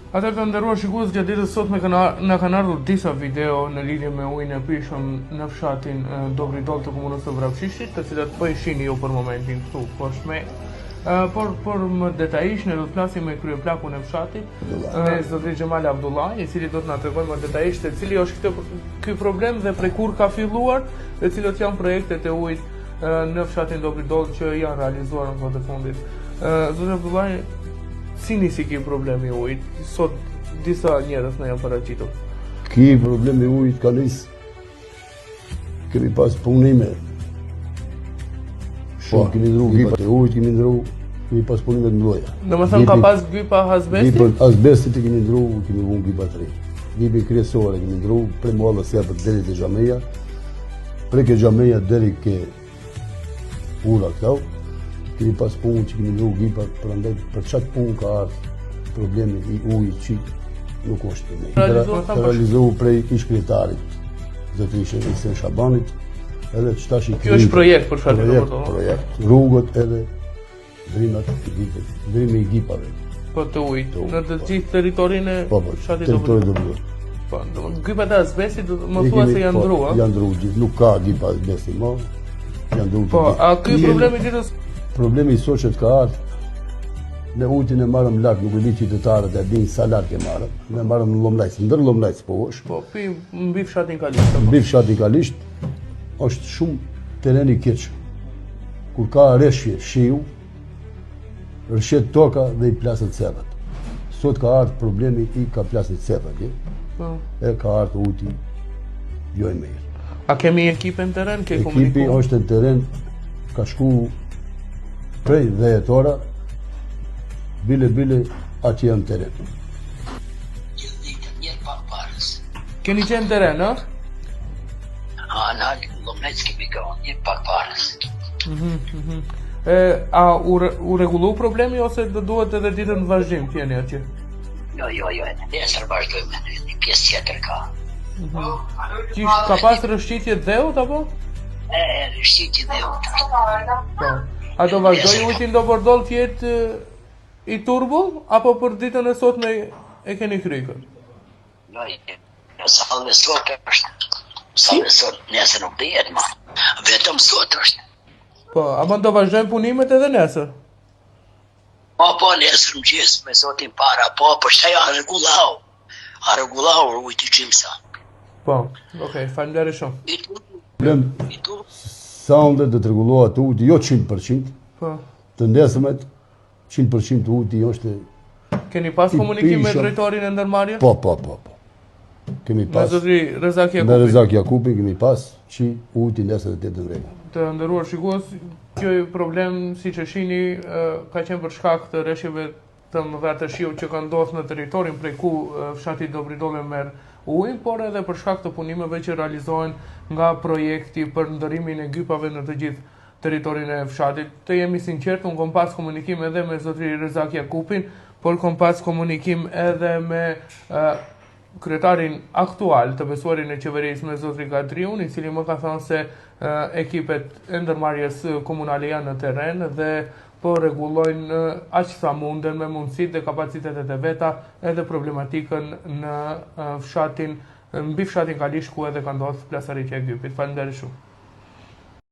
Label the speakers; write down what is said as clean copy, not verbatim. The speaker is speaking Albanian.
Speaker 1: Atëherë të nderuar shikues, gjatë ditës sotme kanë na kanë ardhur disa video në lidhje me ujin e pijshëm në fshatin Dobridoll të komunës së Vrapçishtit, të cilat po i shihni ju për momentin këtu poshtë me. Por por më detajisht ne do të flasim me kryeplakun e fshatit, me zotëri Xhemal Abdullai, i cili do të na tregojë më detajisht se cili është këtë ky problem dhe prej kur ka filluar dhe cilat janë projektet e ujit në fshatin Dobridoll që janë realizuar në kohët e fundit. Zotëri Abdullai, si nisi ky problem i ujit? Sot disa njerëz na janë paraqitur.
Speaker 2: Ky problem i ujit ka nis kemi pas punime. Shumë po. kemi ndru gypat e ujit kemi ndru, kemi pas punime të mëdha.
Speaker 1: Domethënë ka pas gypa azbesti?
Speaker 2: Gypat azbestit i kemi ndru, kemi vunë gypa të ri. Gypin kryesor e kemi ndru, prej muhallës sipër deri te xhamia, prej ke xhamia deri ke ura këto, kemi pas punë që kemi ndru gypat, prandaj për qatë punë ka ardhë problemi i ujit që nuk është të ne. Realizu prej ish kryetarit, zotëri Isen Shabanit, edhe që tash i
Speaker 1: Kjo është projekt për fshatin
Speaker 2: projekt, projekt, rrugët edhe Ndrimet i gypit, ndrimi i gypave.
Speaker 1: Po të ujit, në të po. gjithë territorin e
Speaker 2: po, po, fshatit të Dobridollit.
Speaker 1: Po, do të gypat e azbestit, më thua se janë
Speaker 2: po,
Speaker 1: ndru, a?
Speaker 2: Janë ndru, gjithë, nuk ka gypa azbesti më. Janë ndru.
Speaker 1: Po, a ky problem i ditës?
Speaker 2: Problemi i sot që të ka ardhur Ne ujtin e marrëm larg, nuk e di qytetarët e dinë sa larg e marrëm. Ne marrëm në Llomnajc, ndër Llomnajc po
Speaker 1: është. Po, pi mbi fshatin Kalisht.
Speaker 2: Po. Mbi fshatin Kalisht është shumë terren i keq. Kur ka reshje shiu, rrëshqet toka dhe i plasin cevat. Sot ka ardhë problemi i ka plasë një cep atje. Po. E ka ardhë ujti jo i
Speaker 1: mirë. A kemi ekipe në terren? Ke
Speaker 2: Ekipi është në terren, ka shku prej 10 ora, bile bile atje janë në terren.
Speaker 3: Gjithë ditën, njërë pak
Speaker 1: parës. Keni qenë në terren,
Speaker 3: ë? A, në Llomnajc kemi konë, një pak parës.
Speaker 1: Mhm, mhm. E, a u, u rregullu problemi ose do duhet edhe ditën në vazhdim të jeni
Speaker 3: atje? Jo, jo, jo, nesër vazhdojmë në një pjesë tjetër ka.
Speaker 1: Mm -hmm. Qysh, ka pas rrëshqitje dheut, apo?
Speaker 3: E, e, rrëshqitje dheut.
Speaker 1: Po. A do vazhdojë ujti në Dobërdoll të jetë i turbull, apo për ditën e sotme e keni kry
Speaker 3: këtë? Jo, jo, sa dhe sot është. Sa dhe sot, nesër nuk dihet ma. Vetëm sot është.
Speaker 1: Po, ama do vazhdojnë punimet edhe nesër?
Speaker 3: Po, po, nesër mëngjes me zotin para, po, po shtaj a rregullau. A rregullau ujti gjimsa.
Speaker 1: Po, okej, okay, faleminderit
Speaker 3: shumë.
Speaker 2: Problem, sonde do të rregullohet ujti, jo 100%. Po. Të nesërmet, 100% ujti është
Speaker 1: Keni pas komunikim me drejtorin e ndërmarrjes?
Speaker 2: Po, po, po, po.
Speaker 1: Kemi pas. Me zotri Rezak Jakupin.
Speaker 2: Me Rezak Jakupin kemi pas që ujti nesër të jetë në
Speaker 1: rregull. Të nderuar shikues, ky problem siç e shihni ka qenë për shkak të reshjeve të mëdha të shiut që kanë ndodhur në territorin prej ku fshati Dobridolle merr ujin, por edhe për shkak të punimeve që realizohen nga projekti për ndërrimin e gypave në të gjithë territorin e fshatit. Të jemi sinqertë, unë kom pas komunikim edhe me zotri Rezak Jakupin, por kom pas komunikim edhe me uh, kryetarin aktual të besuarin e qeverisë me zotri Kadriun, i cili më ka thënë se uh, ekipet e ndërmarrjes komunale janë në terren dhe po rregullojnë aq sa munden me mundësitë dhe kapacitetet e veta edhe problematikën në fshatin mbi fshatin Kalisht ku edhe ka ndodhur plasaritja e gypit. Faleminderit shumë.